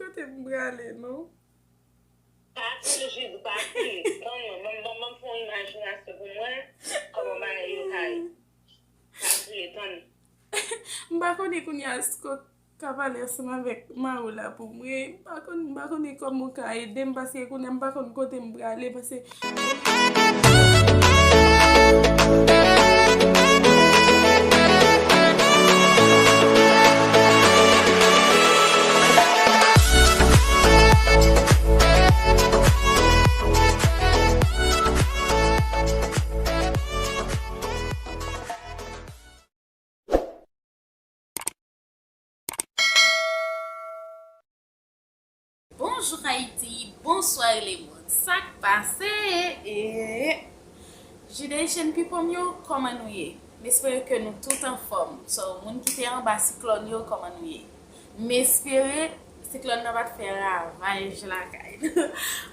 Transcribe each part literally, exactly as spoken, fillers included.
Kote m prale, non? Pa kriye, Jezi, pa kriye. Tann mwen, ban m, ban m, ban m fè yon imajinasyon pou m wè kòman bagay yo ka ye. Pa kriye, tann. M pa konnen kounye a si w ka pale ansanm avèk mari w la pou mwen. M pa konn, m pa konnen kòman w ka ede m, paske kounye a m pa konn kote m prale, paske Bonjou Ayiti, bonswa lemonn. Sa k pase? E, Judation people m yo, kòman nou ye? M espere ke nou tout anfòm. So, moun ki te anba siklòn yo, kòman nou ye? M espere siklòn nan pa t fè ravaj lakay nou.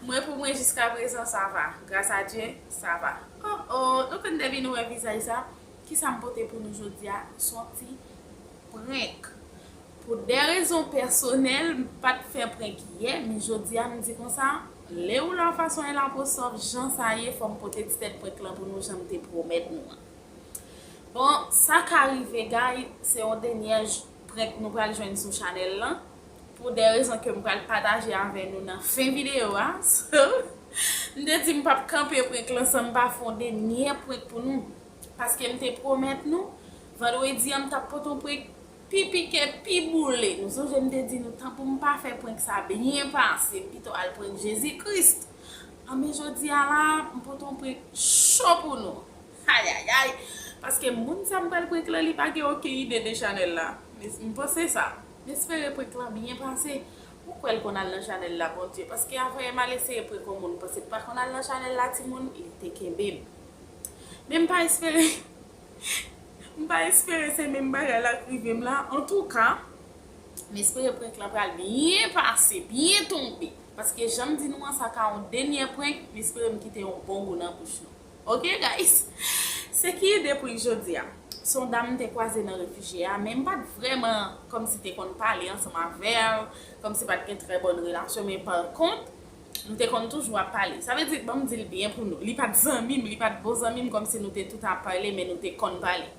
Mwen, pou mwen, jiska prezan, sa va. Gras a Dye, sa va. Oh, oh, nou konn depi nou wè vizaj sa. Kisa m pote pou nou jodi a? Se yon ti prank. Pou de rezon pèsonèl, m pa t fè prank yè, men jodi a m di konsa, l'heure ou la façon et la posòf, jan sa ye, fò m pote ti tèt prank lan pou nou jan m te pwomèt nou an. Bon, sa ka rive, guys, se yon dènyè j-, prank nou pral jwenn sou chanèl lan. Pou de rezon ke m pral pataje avè nou nan fen videyo a. So, m te di m p ap kanpe prank lan san m pa fè yon dènyè prank pou nou. Paske m te pwomèt nou, vandredi a m t ap pote yon prank pi pike, pi boule. Nou sonje m te di nou, tanpri m pa fè prank sa byen pase, m pito al prank Jezi Kris. Anben jodi a la, m pote yon prank cho pou nou. Ayayay! Paske moun sa m pral prank lan, li pa gen okenn ide de chanèl la. Men m panse sa. M espere prank lan byen pase. Ou kwè l konn al nan chanèl la, Bondye? Paske avan yè m al eseye prank yon moun, m panse l pa konn al nan chanèl la, timoun, li te kenbe m. Men m pa espere, m pa espere se menm bagay la k rive m la. Antouka, m espere prank lan pral byen pase, byen tonbe. Paske jan m di nou an, sa ka yon dènyè prank, m espere m kite yon bon gou nan bouch nou. Ok, guys? Se ki ide prank jodi a? Se yon dam m te kwaze nan refijye a, men m pa t vrèman kòmsi te konn pale ansanm avè l, kòmsi pa t gen trè bòn relasyon, men pa kont, nou te konn toujou ap pale. Sa vle di, ban m di l byen pou nou, li pa t zanmi m, li pa t bon zanmi m, kòmsi nou te tout ap pale, men nou te konn pale.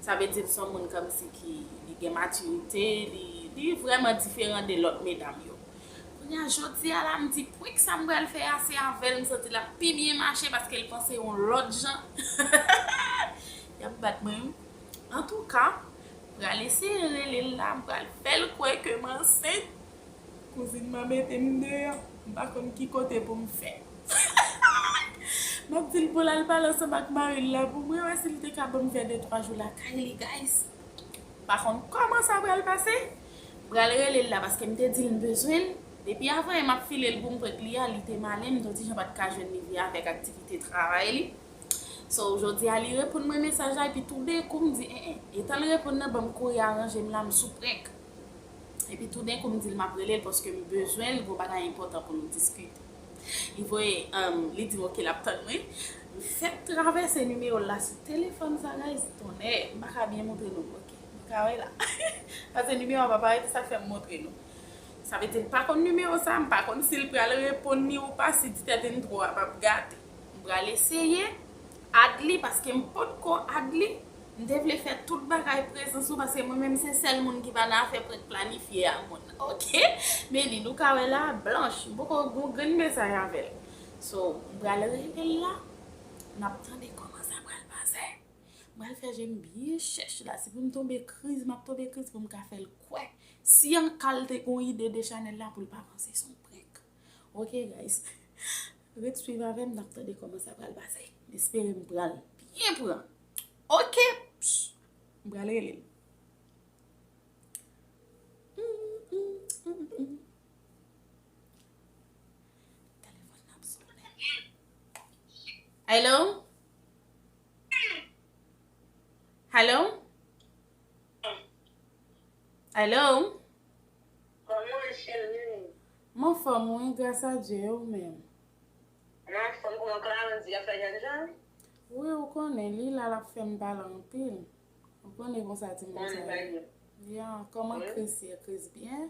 Sa vle di l se yon moun kòmsi ki, li gen matirite, li, li vrèman diferan de lòt medam yo. Kounye a, jodi a la, m di, prank sa m pral fè a, se avè l, m santi l ap pi byen mache, paske l panse yon lòt jan. Y ap bat mwen, wi. Antouka, m pral eseye rele l la, m pral fè l kwè ke m ansent. Kouzin m a mete m deyò, m pa konn ki kote pou m fè. M ap di l pou l al pale ansanm ak mari l la pou mwen wè si l te ka ban m fè de twa jou lakay li, guys. M pa konn kòman sa pral pase. M pral rele l la paske m te di l m bezwen l. Depi avan yè m ap file l pou m prank li a, li te malen, m t on ti jan pa t ka jwenn li vre avèk aktivite travay li. So, jodi a, li reponn mwen mesaj la, epi toudenkou, m di, en, en. Etan l reponn nan, ban m kouri aranje m la, m sou prank. Epi toudenkou, m di l m ap rele l paske m bezwen l, gon bagay enpòtan pou nou diskite. Li voye, um, li di m, ok, l ap tann mwen. M fèk travèse nimewo l la sou telefòn sa, guys, tonnè, m pa ka byen montre nou, ok, nou ka wè la. Paske nimewo a pa parèt, sa k fè m montre nou. Sa vle di, m pa konn nimewo sa, m pa konn si l pral reponn li ou pa, si ti tèt entwo a p ap gate. M pral eseye add li, paske m potko add li. M te vle fè tout bagay prezans ou, paske mwen menm se sèl moun ki pa nan afè prank planifye a, moun. Ok? Men li, nou ka wè la, blanch. M poko gon grenn mesaj avè l. So, m pral rele l la. N ap tande kòman sa pral pase. M pral fè je m byen chèch la. Si pou m tonbe kriz, m ap tonbe kriz pou m ka fè l kwè. Si an ka l te gon ide de chanèl la pou l pa panse se yon prank. Ok, guys. Ret swiv avè m, n ap tande kòman sa pral pase. M espere m pral byen pran. Ok. Psh, m pral rele l. Telefòn nan ap sonnen. Hello? Hello? Hello? Kòman w ye, cheri? M anfòm, wi, gras a Dye, e ou menm? M anfòm, kòman Clarence ap fè jènjan? Wi, ou konnen, li la, l ap fè m pale anpil. Ou konnen konsa timoun sa ye. Ya, kòman Chris ye? Chris byen?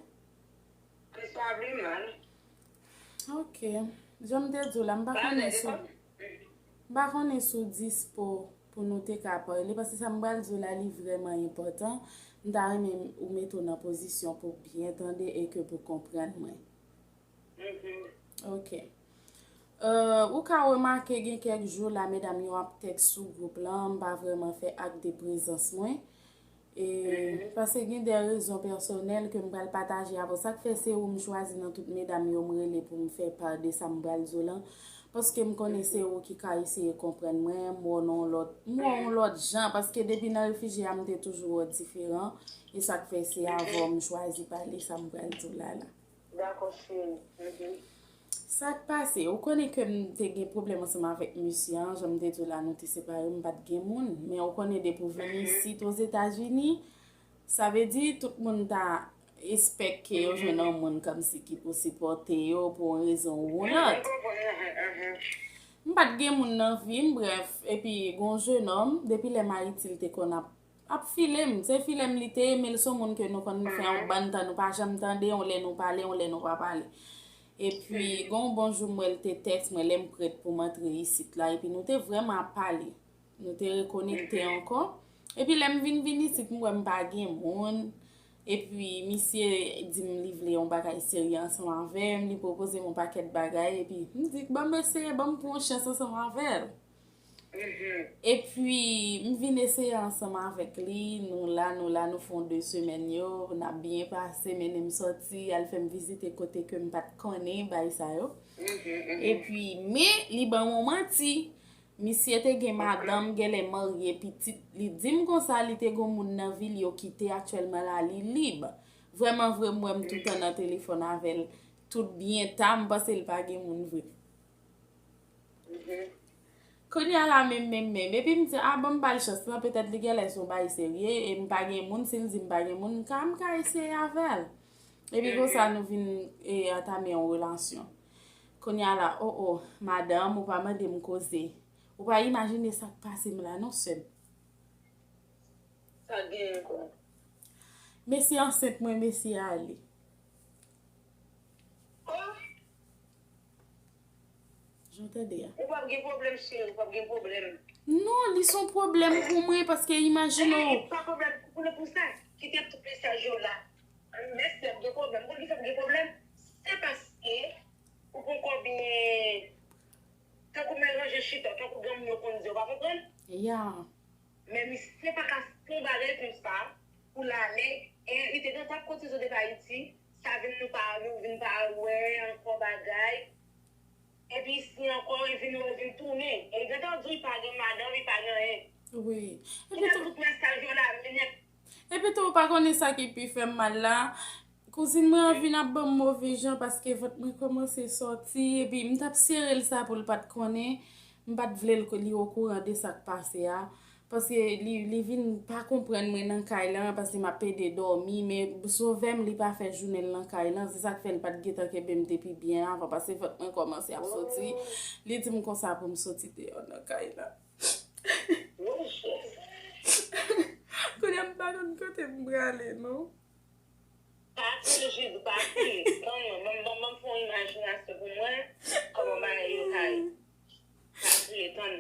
Chris pa Sa pi mal. Ok. Jan m te di w la, m pa konnen si w, m pa konnen si w dispo pou nou te ka pale, paske sa m pral di w la, li vrèman enpòtan. M ta renmen ou mete w nan pozisyon pou w byen tande e ke pou w konprann mwen. Ok. Euh, ou ka remake gen kèk jou la, medam yo ap tèks sou gwoup lan, m pa vrèman fè ak de prezans mwen. E, paske gen de rezon pèsonèl ke m pral pataje avè w. Sa k fè se ou m chwazi nan tout medam yo m rele pou m fè pa de sa m pral di w lan. Paske m konnen se ou ki ka eseye konprann mwen, m wè w nan yon lòt, m wè w yon lòt jan. Paske depi nan refijye a, m te toujou wè w diferan. E sa k fè se avè w m chwazi pale sa m pral di w la la. Dakò, cheri. Mhm. Sa k pase? Ou konnen ke m te gen pwoblèm ansanm avèk misye an, jan m te di w la, nou te separe, m pa t gen moun. Men ou konnen depi w vin isit Ozetazini, sa vle di tout moun ta espèk ke yo jwenn yon moun kòmsi ki pou sipòte yo pou yon rezon ou yon lòt. M pa t gen moun nan vi m, brèf. Epi gen yon jenòm, depi lè m Ayiti, l te konn ap ap file m. Se file m li te ye, men l se yon moun ke nou konn fè yon bann tan, nou pa janm tande, yon lè nou pale, yon lè nou pa pale. Epi, gen yon bon jou, m wè l te tèks mwen lè m prèt pou m antre isit la. Epi, nou te vrèman ap pale. Nou te rekonekte ankò. Epi, lè m vin vin isit, m wè m pa gen moun. Epi, misye di m li vle yon bagay serye ansanm avè m, li pwopoze m yon pakèt bagay. Epi, m di, ban m eseye, ban m pran yon chans ansanm avè l. Epi, m vin eseye ansanm avèk li, nou la, nou la, nou fè yon de semèn yo, n ap byen pase, mennen m sòti, al fè m vizite kote ke m pa t konnen, bay sa yo. Epi, men, li ban m yon manti. Misye te gen madanm, genlè marye, pitit. Li di m konsa, li te gen yon moun nan vi l, yo kite aktyèlman la, li lib. Vrèman vre, m wè m toutan nan telefòn avè l, tout byen ta, m panse l pa gen moun vre. Kounye a la menm, menm, menm. Epi m di, a bon, m ba l chans lan, petèt li genlè se yon bagay serye, e m pa gen moun, si l di m pa gen moun, m ka, m ka eseye avè l. Epi konsa nou vin e, antame yon relasyon. Kounye a la, o, o, madanm, ou pa mande m koze. Ou pa imajine sa k pase m la, non, sè m. Sa k genyen ankò? Mesye ansent mwen, mesye ale. Oh! Jan w tande a. Ou p ap gen pwoblèm, cheri, ou p ap gen pwoblèm. Non, li se yon pwoblèm pou mwen, paske imajine w. Ey, pa pwoblèm, pou, pou sa, kite tout mesaj yo la. Mesye ap gen pwoblèm. Poukisa ap gen pwoblèm? Se paske ou poko byen, tankou men ranje chita, tankou granmoun yo konn di, ou pa konprann? Ya. Men misye pa ka fè yon bagay konsa pou l ale, e li te gentan ap kotize w depi Ayiti, sa vin nou pa, nou vin pa wè ankò bagay. Epi isi ankò, li vin wè, vin tounen. E li gentan di w li pa gen madanm, li pa gen anyen. Wi. Epi tou, tout mesaj yo la, men nèt. Epi tou, ou pa konnen sa ki pi fè m mal la. Kouzin mwen an vin ap ban m move jan paske vant mwen kòmanse sòti, epi m t ap sere l sa pou l pa t konnen. M pa t vle l, li okouran de sa k pase a. Paske li, li vin pa konprann mwen nan kay lan, paske m ap pede dòmi, men sovè m, li pa fè jounen l nan kay lan, se sa k fè l pa t gentan kenbe m depi byen avan, paske vant mwen kòmanse ap sòti. Li di m konsa pou m soti deyò nan kay lan. Kounye a m pa konn kote m prale, non. Pa kriye, Jezi, pa kriye. Ban mwen, ban, ban, ban m fè yon imajinasyon pou mwen, kòman bagay yo ka ye. Pa kriye, tann.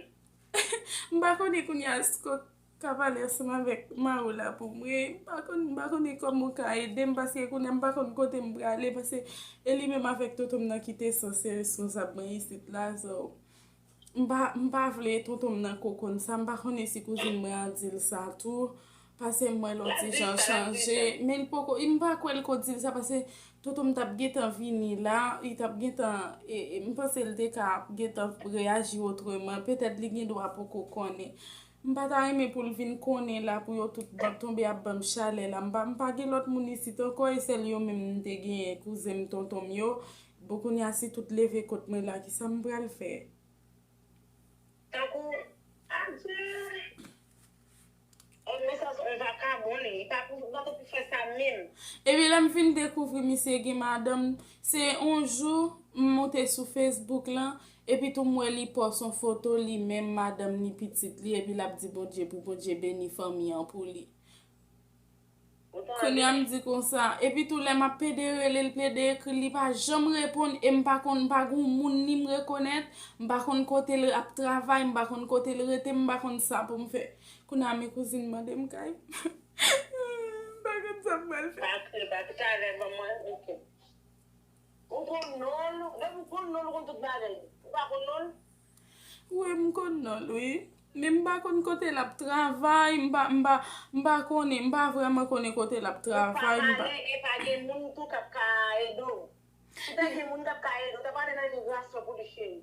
M pa konnen kounye a si w ka pale ansanm avèk mari w la pou mwen. M pa konn, m pa konnen kòman w ka ede m, paske kounye a m pa konn kote m prale, paske e li menm avèk tonton m nan ki te sanse responsab mwen isit la, so. M pa, m pa vle tonton m nan ko konn sa. M pa konnen si kouzin mwen an di l sa tou. Pase m wè l on ti jan chanje. Men l poko, m pa kwè l ko di l sa, pase tonton m t ap gentan vini la, li t ap gentan, e, e, m panse l te ka gentan reyaji otreman. Petèt li gen dwa poko konnen. M pa ta renmen pou l vin konnen la, pou yo tout ban, tonbe ap ban m chalè la. M pa, m pa gen lòt moun isit ankò, e sèl yo menm m te genyen, kouzen m, tonton m yo. Bon, kounye a, si tout leve kont mwen la, kisa m pral fè? Tankou, adye, on mesaj, on vakabon li, li pa pou, li pa pou fè sa menm. Epi lè m fin dekouvri misye gen madanm, se on jou, m monte sou Facebook lan, epi tou m wè li pòs on foto li menm, madanm ni pitit li, epi l ap di Bondye pou Bondye beni fanmi an pou li. Kounye a m di konsa, epi tou lè m ap plede rele l, plede ekri l, li pa janm reponn, e m pa konn, m pa gen yon moun ni m rekonèt, m pa konn kote l ap travay, m pa konn kote l rete, m pa konn sa pou m fè. Kounye a men kouzin mande m kay. M pa konn sa m pral fè. Pa kriye, pa kriye, talè ban mwen, ok. Ou konn non l, depi ou konn non l, ou konn tout bagay. Ou pa konn non l? Wi, m konn non l, wi. Men m pa konn kote l ap travay, m pa, m pa, m pa konnen, m pa vrèman konnen kote l ap travay, m pa. Ou pa pale, e pa gen moun tou k ap ka ede w. Si te gen moun k ap ka ede w, ta pale nan imigrasyon pou li, cheri.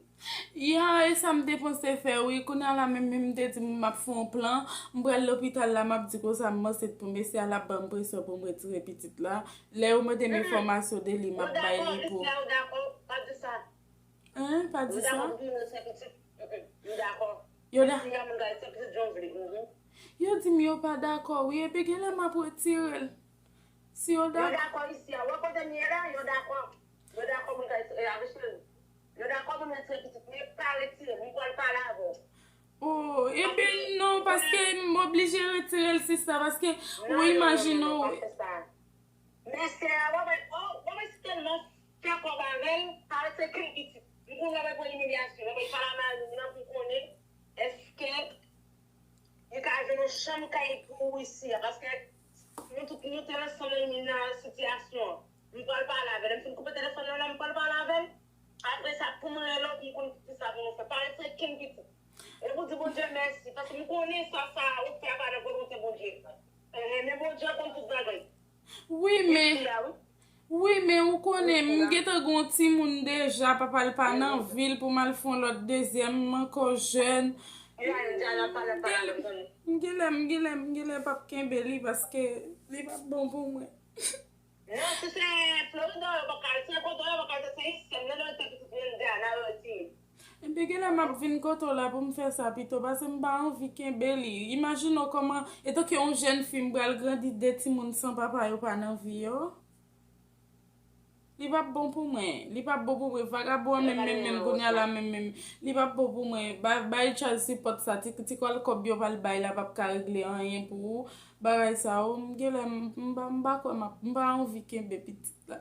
Ya, e sa m te panse fè, wi. Kounye a la menm, menm m te di m ap fè yon plan, m pral lopital la, m ap di konsa m ansent pou mesye a, l ap ban m presyon pou m retire pitit la. Lè yo mande m enfòmasyon de li, m ap bay li pou. Yo dakò, Lucia, yo dakò, pa di sa. Hein, pa di sa. Yo dakò pou moun retire pitit. Mm, mm, yo dakò. Yo da- Mesye a moun ka retire pitit jan w vle. Mhm. Yo di m yo pa dakò, wi, epi genlè m ap retire l. Si yo dakò. Yo dakò isi a. Wè kote m ye la, yo dakò. Yo dakò moun ka retire, e, avè cheri. Yo dakò moun retire pitit, men pa retire, m pral pale avè w. Oh, ebyen non, paske m oblije retire l, sista, paske ou imajine w. Mesye a, w ap wè, w ap wè si tèlman fè kòb avè l, pa retire kenn pitit. M konn w ap pran imilyasyon, w ap pale a mari w nan pou konnen èske li ka jwenn yon chanm kay pou ou isi a, paske nou tout nou te ansanm nan sitiyasyon an. M pral pale avè l. Lè m fin koupe telefòn nan la, m pral pale avè l. Apre sa, pou m rele w, pou m konn kisa pou nou fè. Pa retire kenn pitit. E pou di Bondye mèsi, paske m konnen sa, sa ou fè a pa nan volonte Bondye. Eh, men Bondye konn tout bagay. Wi, men, wi, men ou konnen, m gentan gen yon timoun deja, papa l pa nan vi l pou m al fè yon lòt dezyèm, m ankò jèn. M genlè, m genlè, m genlè p ap kenbe li paske li p ap bon pou mwen. Non, si se Florida, yo pa ka, si se kote yo pa ka, se isi, m nan lòt pitit Indiana, yo ti. Epi genlè m ap vin kote w la pou m fè sa pito, paske m pa anvi kenbe li. Imajine w kòman, etanke yon jèn fi, m pral grandi de timoun san papa yo pa nan vi yo. Li p ap bon pou mwen. Li p ap bon pou mwen. Vagabon an menm, menm, menm, kounye a la menm, menm. Li p ap bon pou mwen. Ba-, bay child support sa, ti, ti kòl kòb yo pral bay la p ap ka regle anyen pou ou. Bagay sa yo, m genlè, m, m pa, m pa kwè m ap, m pa anvi kenbe pitit la.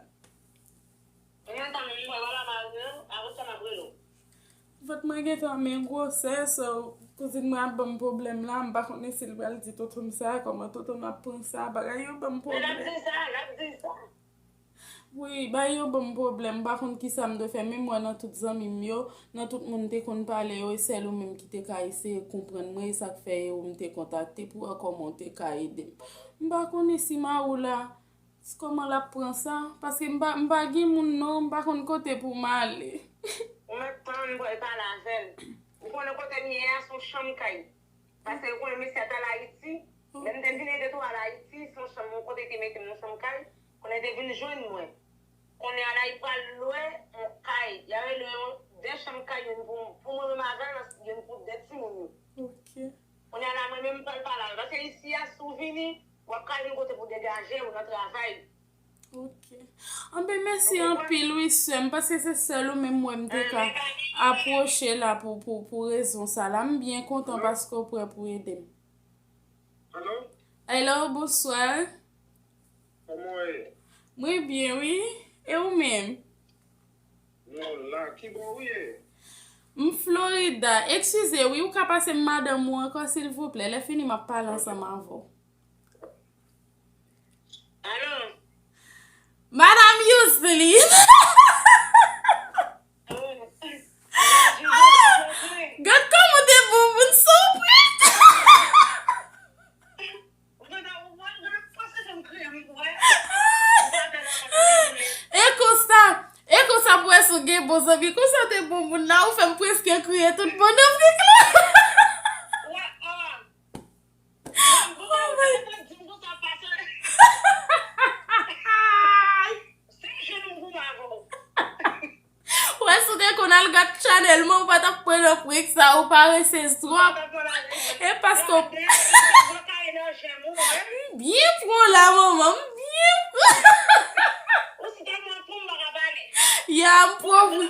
Vant mwen gentan men gwosè, so, kouzin mwen ap ban m pwoblèm la, m pa konnen si l pral di tonton m sa, kòman tonton m ap pran sa, bagay yo ban m pwoblèm. Men l ap di sa, l ap di sa. Wi, bagay yo ban m pwoblèm, m pa konn kisa m dwe fè, menm mwen nan tout zanmi m yo, nan tout moun m te konn pale yo, e sèl ou menm ki te ka eseye konprann mwen, e sa k fè e ou m te kontakte pou wè kòman w te ka ede m. M pa konnen si mari w la, kòman l ap pran sa? Paske m pa, m pa gen moun non, m pa konn kote pou m ale. Ou mèt tann pou al pale avè l. Ou konnen kote m ye a, se yon chanm kay. Paske ou konnen mesye a t al Ayiti. Lè m te vin ede tou al Ayiti, se yon chanm, yon kote te mete m, yon chanm kay. Konnen te vin jwenn mwen. Konnen a la, li pral lwe yon kay. Y a rele yon de chanm kay, youn pou, pou mwen menm avè l, youn pou de timoun yo. Ok. Kounye a la, mwen menm, m pral pale avè l. Paske isi a, si w vini, w ap ka jwenn kote pou degaje w nan travay. Ok. Anben, mèsi anpil, wi, sè m, paske se sèl ou menm mwen m te ka apwoche la pou, pou, pou rezon sa la. M byen kontan paske w prè pou ede m. Hello? Hello, bonsoir. Kòman w ye? Mwen byen, wi. E ou menm? Non, la, ki bò w ye? M Florida. Eskize, wi, ou ka pase m madanm ou ankò, silvouplè? Lè fini, m ap pale ansanm avè w. Alo? Madanm Yuslin! Oh. Gad kòman w te bon moun, sou prit! E konsa, e konsa pou wè si w gen bon zanmi. Konsa w te bon moun la, ou fè m prèske kriye tout bon nan fik la. Oh my. Wè, si w te konn al gad chanèl mwen, ou pa t ap pran nan prank sa, ou parese twòp. E paske w byen pran la, manman, m byen pran. Ya, m pran, wi.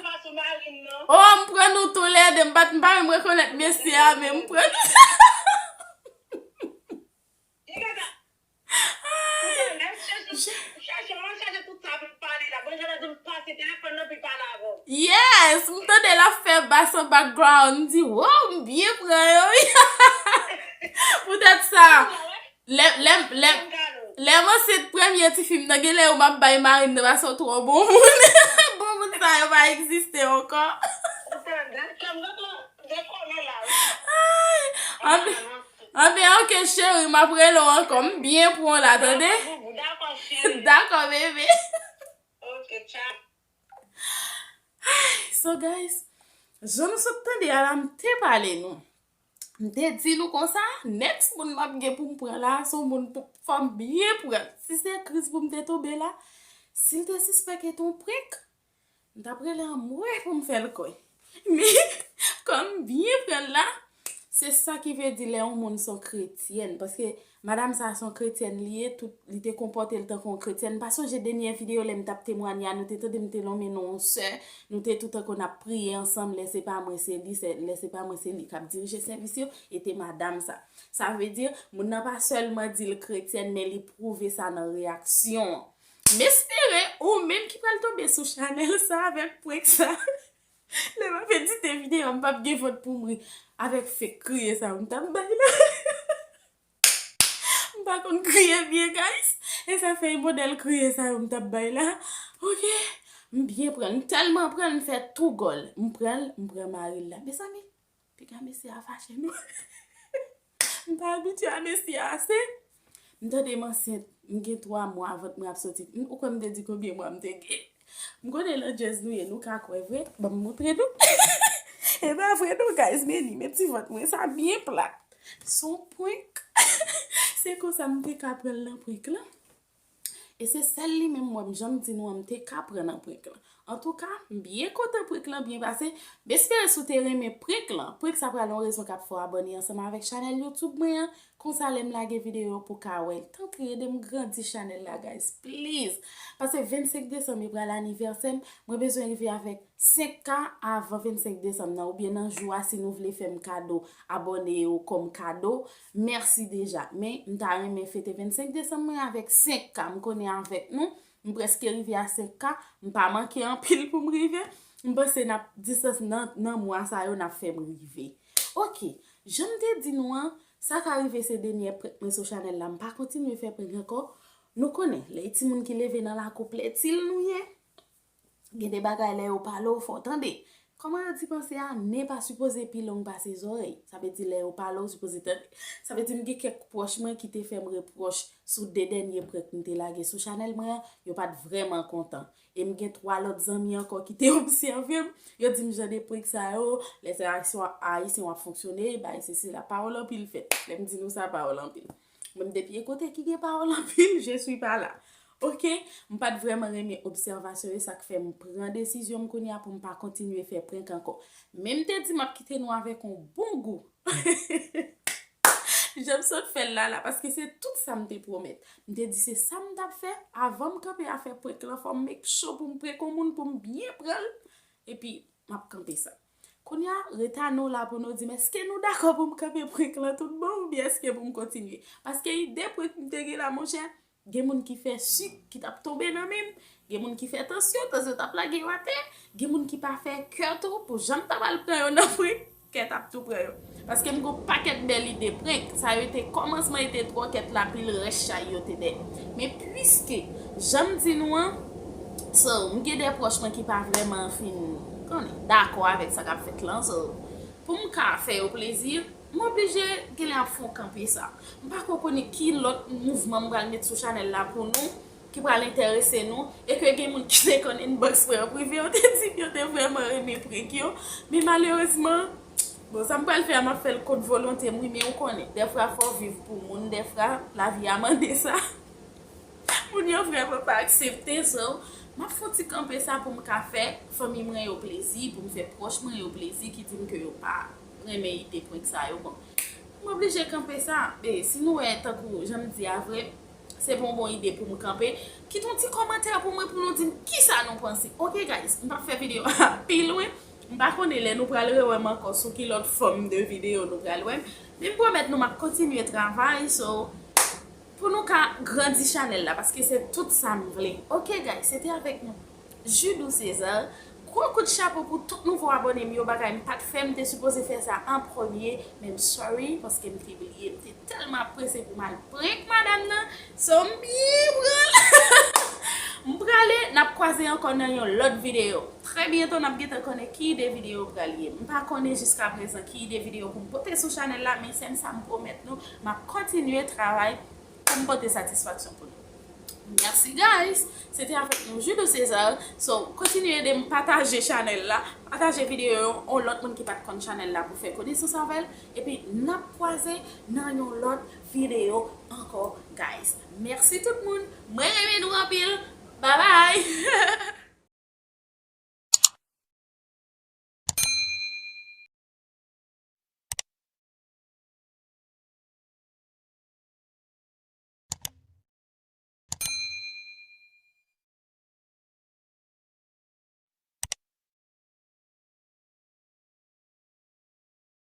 Oh, m pran nou toulède, m pa t, m pa menm rekonèt mesye a, men m pran nou. Ay. Yes, m tande l ap fè bas an background, m di, wow, m byen pran yo wi. Poutèt sa, lè, lè, lè, lè m ansent premye tifi m nan, genlè yo m ap bay mari m nan, paske w twò bon moun. Bon moun sa yo pa egziste ankò. Anben, anben, ok, cheri, m ap rele w ankò. M byen pran w la, tande? Dakò, bebe. So, guys, jan nou sot tande a la, m te pale nou. M te di nou konsa, next moun m ap gen pou m pran la, se yon moun pou fò m byen pran. Si se kriz pou m te tonbe la, si l te sispèk e te yon prank, m t ap rele anmwe pou m fè l kwè. Men, kòm m byen pran l la, se sa ki vle di lè yon moun se yon kretyèn. Paske madanm sa se yon kretyèn li ye, tout, li te konpòte l tankou yon kretyèn. M pa sonje dènye videyo lè m t ap temwanye a, nou te tande m te lonmen non yon sè, nou te toutan konn ap priye ansanm, lè se pa mwen se li, se, lè se pa mwen se li k ap dirije sèvis yo, e te madanm sa. Sa vle di, moun nan pa sèlman di l kretyèn, men li pwouve sa nan reyaksyon an. M espere ou menm ki pral tonbe sou chanèl sa avèk prank sa. Lè m ap edite videyo a, m p ap gen vant pou m ri avèk fake kriye sa yo m t ap bay la. M pa konn kriye byen, guys. E sa fè e modèl kriye sa yo m t ap bay la. Ok. M byen pran l. M tèlman pran l, m fè tou gòl. M pran l, m pran mari l la. Mezanmi, piga mesye a fache nou. M pa abitye a mesye a ase. M tande m ansent, m gen twa mwa, vant mwen ap soti. M, ou kwè m te di konbyen mwa m te gen? M konnen landjèz nou ye, nou ka kwè vre. Ban m montre nou. E pa vre non, guys, men li, men ti vant mwen, sa byen plat. Se yon prank. Se konsa m te ka pran l nan prank lan. E se sèl li menm mwen, jan m di nou an, m te ka pran nan prank lan. Antouka, m byen kontan prank lan byen pase. M espere si w te renmen prank lan, prank sa pral yon rezon k ap fè w abòne ansanm avèk chanèl YouTube mwen an. Konsa, lè m lage videyo pou w ka wè l. Tanpri, ede m grandi chanèl la, guys, please. Paske vennsenk desanm e pral anivèsè m. Mwen bezwen rive avèk senk K avan vennsenk desanm nan, oubyen nan jou a, si nou vle fè m kado, abòne yo kòm kado. Mèsi deja. Men, m ta renmen fete vennsenk desanm mwen avèk senk K. M konnen avèk nou, m prèske rive a senk K. M pa manke anpil pou m rive. M panse n ap, distans nan, nan mwa sa yo, n ap fè m rive. Ok, jan m te di nou an, sa ka rive se dènye prank mwen sou chanèl la. M pa kontinye fè prank ankò. Nou konnen, lè timoun ki leve nan lakou plètil nou ye. Gen de bagay lè yo pale w fò w tande. Kòman yo di panse a, nen pa sipoze pi long pase zòrèy. Sa vle di lè yo pale w sipoze tande. Sa vle di m gen kèk pwòch mwen ki te fè m repwòch sou de dènye prank m te lage sou chanèl mwen an, yo pa t vrèman kontan. E m gen twa lòt zanmi ankò ki te obsève m. Yo di m jan de prank sa yo, lè se ayisyen w ap, ayisyen w ap fonksyone, bay sesi la, pawòl anpil fèt. Lè m di nou sa, pawòl anpil. Mwen m depi e kote ki gen pawòl anpil, je suis pas là. Ok, m pa t vrèman renmen obsèvasyon yo, sa k fè m pran desizyon m kounye a pou m pa kontinye fè prank ankò. Men m te di m ap kite nou avèk yon bon gou. Jan m sot fè l la la, paske se tout sa m te pwomèt. M te di se sa m t ap fè, avan m kanpe a fè prank lan, fò m make sure pou m prank yon moun pou m byen pran l, epi m ap kanpe sa. Kounye a, rete a nou la pou nou di m èske nou dakò pou m kanpe prank lan tout bon oubyen èske pou m kontinye. Paske ide prank m te gen la, monchè, gen moun ki fè sik ki t ap tonbe nan men m, gen moun ki fè tansyon, tansyon t ap lage yo atè, gen moun ki pa fè kè tou, pou jan m ta pral pran yo nan prank, kè t ap tou pran yo. Paske m gen yon pakèt bèl ide prank, sa yo te kòmansman, e te twò kèt la, pil rès chay yo te dèyè. Men piske, jan m di nou an, so, m gen de pwòch mwen ki pa vrèman fin, konnen, dakò avèk sa k ap fèt lan, so, pou m ka fè yo plezi, m oblije genlè ap fè yon kanpe sa. M pa ko konnen ki lòt mouvman m pral met sou chanèl la pou nou, ki pral enterese nou, e ke gen moun ki te konn inbox mwen an prive, yo te di m yo te vrèman renmen prank yo. Men malerezman, bon, sa m pral fè a, m ap fè l kont volonte m, wi, men ou konnen, dèfwa fò w viv pou moun, dèfwa lavi a mande sa. Moun yo vrèman pa aksepte, so, m ap fè yon ti kanpe sa pou m ka fè fanmi mwen yo plezi, pou m fè pwòch mwen yo plezi, ki di m ke yo pa renmen ide prank sa yo. Bon, m oblije kanpe sa. E, si nou wè, tankou jan m di a vre, se pa yon bon ide pou m kanpe. Kite yon ti kòmantè pou mwen, pou nou di m kisa nou panse. Ok, guys, m p ap fè videyo a pi lwen. M pa konnen lè nou pral rewè m ankò sou ki lòt fòm de videyo nou pral wè m. Men m pwomèt nou m ap kontinye travay, so, pou nou ka grandi chanèl la, paske se tout sa m vle. Ok, guys, se te avèk nou. Judou César. Gwo kout chapo pou tout nouvo abòne m yo, bagay m pa t fè, m te sipoze fè sa an premye, men m sorry, paske m te bliye, m te tèlman ap prese pou m al prank madanm nan, so m byen pran l. M prale, n ap kwaze ankò nan yon lòt videyo. Trè byento, n ap gentan konnen ki ide videyo pral ye. M pa konnen jiska prezan ki ide videyo pou m pote sou chanèl la, men sèm sa m pwomèt nou, m ap kontinye travay pou m pote satisfaksyon pou nou. Merci guys! Se te avèk nou Judou César. So, kontinye ede m pataje chanèl la, pataje videyo yo, yon lòt moun ki pa t konn chanèl la pou fè konesans avè l. Epi n ap kwaze nan yon lòt videyo ankò guys. Mèsi tout moun. Mwen renmen nou anpil. Bye bye!